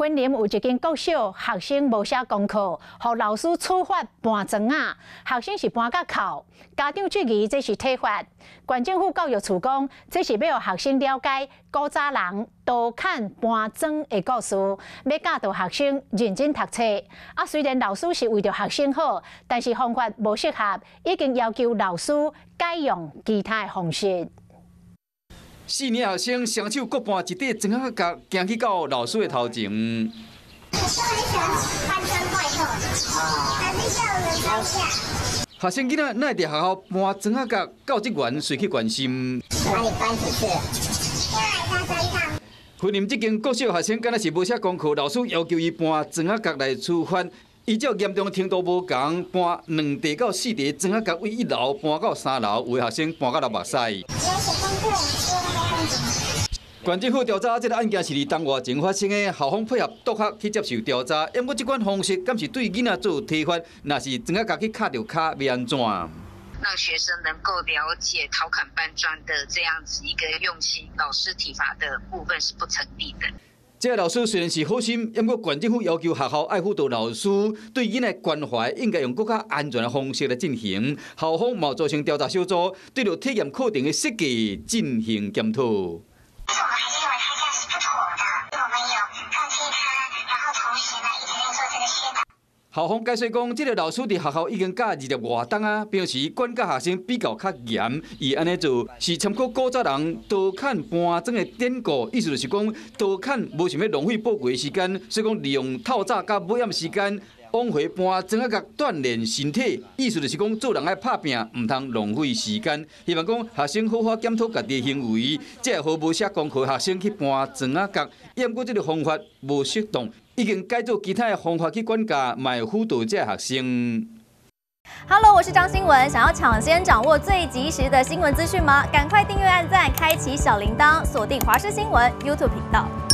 雲林有一間國小學生無寫功課，予老師處罰搬磚仔，學生是搬甲哭，家長質疑這是體罰。縣政府教育處講，這是欲予學生了解古早人刀砍搬磚的故事，欲教導學生認真讀冊。啊，雖然老師是為著學生好，但是方法無適合，已經要求老師改用其他的方式。四年學生雙手各搬一塊磚仔角，行去到老師的頭前。我很喜歡搬磚怪獸，還是叫人搬下。學生囡仔哪會佇學校搬磚仔角，教職員隨去關心。哪裡搬幾次？在他身上。雲林這間國小學生敢若是無寫功課，老師要求伊搬磚仔角來處罰。依照嚴重程度無仝，搬兩塊到四塊磚仔角，對一樓搬到三樓，有的學生搬到流目屎。縣政府調查這个案件是佇冬外前發生的，校方配合督學去接受調查。毋過這款方式敢是對囡仔做體罰？若是磚仔角去敲著跤，欲按怎？讓學生能夠了解陶侃搬磚的這樣子一個用心，老師體罰的部分是不成立的。這個老師雖然是好心，毋過縣政府要求學校愛輔導老師對囡仔關懷，應該用閣較安全的方式來進行。校方嘛組成調查小組，對著體驗課程的設計進行檢討。我們還是認為他這樣是不妥的，我們有告誡他，然後同時呢一直在做這個宣導。校方解釋講，這个老師佇學校已經教20外冬啊，平時管教學生比較較嚴，伊按呢做是參考古早人刀砍搬磚的典故，意思就是講刀砍無想欲浪費寶貴時間，所以講利用透早佮尾暗時間往回搬磚仔角鍛鍊身體，意思就是講做人愛拍拚，毋通浪費時間。希望講學生好好檢討家己的行為，才會予無寫功課學生去搬磚仔角。毋過這个方法無適當，已經改做其他的方法去管教，嘛會輔導這學生。 Hello，我是張新文，想要搶先掌握最及時的新聞資訊嗎？趕快訂閱、按讚、開啟小鈴鐺，鎖定華視新聞 YouTube 頻道。